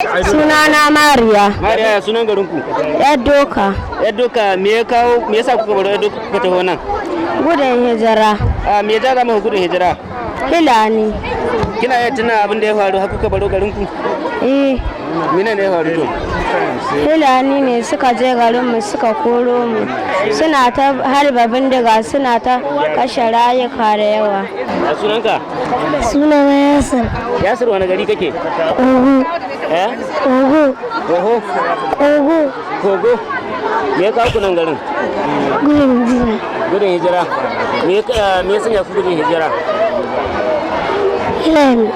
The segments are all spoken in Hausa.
Sunana Mariya. Mariya, ya sunan garinku? Yar Doka. Yar Doka, me ya kawo, me yasa kuka baro Yar Doka kuka taho nan? Gudun hijira. A me ya jaza muku gudun hijira? Hilani. Kina iya tuna abin da ya faru har kuka baro garinku? Eh. Mene ne ya faru to? Hilani ne suka je garinmu suka koro mu. Suna ta harba bindiga, suna ta kashe rayuka da yawa. A sunanka? Sunana Yasir. Yasir, wani gari kake? Ogu. Eh? Ogu. Oho? Ogu. Kogo. Me ya kawo ku nan garin? Gudun hijira. Gudun hijira. Me ya sanya ku gudun hijira? Hilani.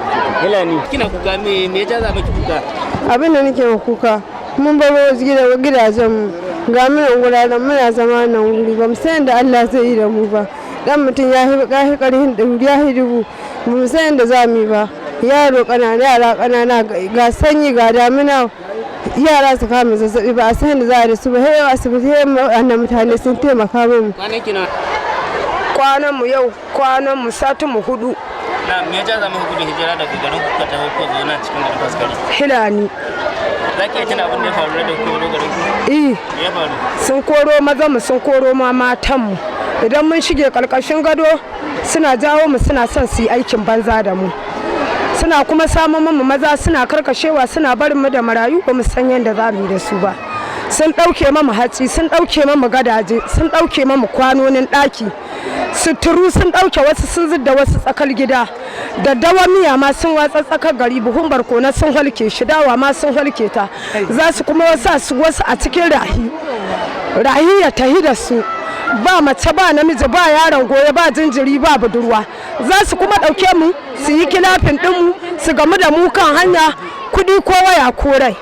Hilani. Kina kuka, me ya jaza miki kuka? Abin da nake ma kuka, mun bar wasu gidajen mu, ga mu nan guraren muna zama nan wuri, ba mu san yadda Allah zai yi da mu ba. Dan mutum ya hi ya hi karhin ɗari, ya hi dubu, ba mu san yadda za mu yi ba. Yaro ƙanana, yara ƙanana, ga sanyi, ga damina, yara su kama zazzabi, ba a san yadda za a yi da su ba. Sai asibiti, sai wannan mutane sun taimaka mu. Kwanan kina? Kwanan mu yau, kwanan mu satin mu 4. Na me ya jaza muku gudun hijira daga garin kuka taho ko zo nan cikin garin Faskari? Hilani. Za ki iya tuna abin da ya faru da kuka baro garin ku? Eh. Me ya faru? Sun koro mazan mu, sun koro ma matan mu. Idan mun shige karkashin gado, suna jawo mu, suna son su yi aikin banza da mu. Suna kuma samun mu maza, suna karkashewa, suna barin mu da marayu, ba mu san yadda za mu yi da su ba. Sun ɗauke mamu hatsi, sun ɗauke mamu gadaje, sun ɗauke mamu kwanonin ɗaki, suturu sun ɗauke wasu, sun zidda wasu tsakar gida. Daddawa miya ma sun watsa tsakar gari, buhun barkona sun halke shi, dawa ma sun halke ta. Za su kuma wasa su wasu a cikin rahi, rahi ya tahi da su, ba mace ba namiji ba yaron goye ba jinjiri ba budurwa. Za su kuma ɗauke mu su yi kidnapping ɗinmu, su gamu da mu kan hanya, kuɗi ko waya ko rai.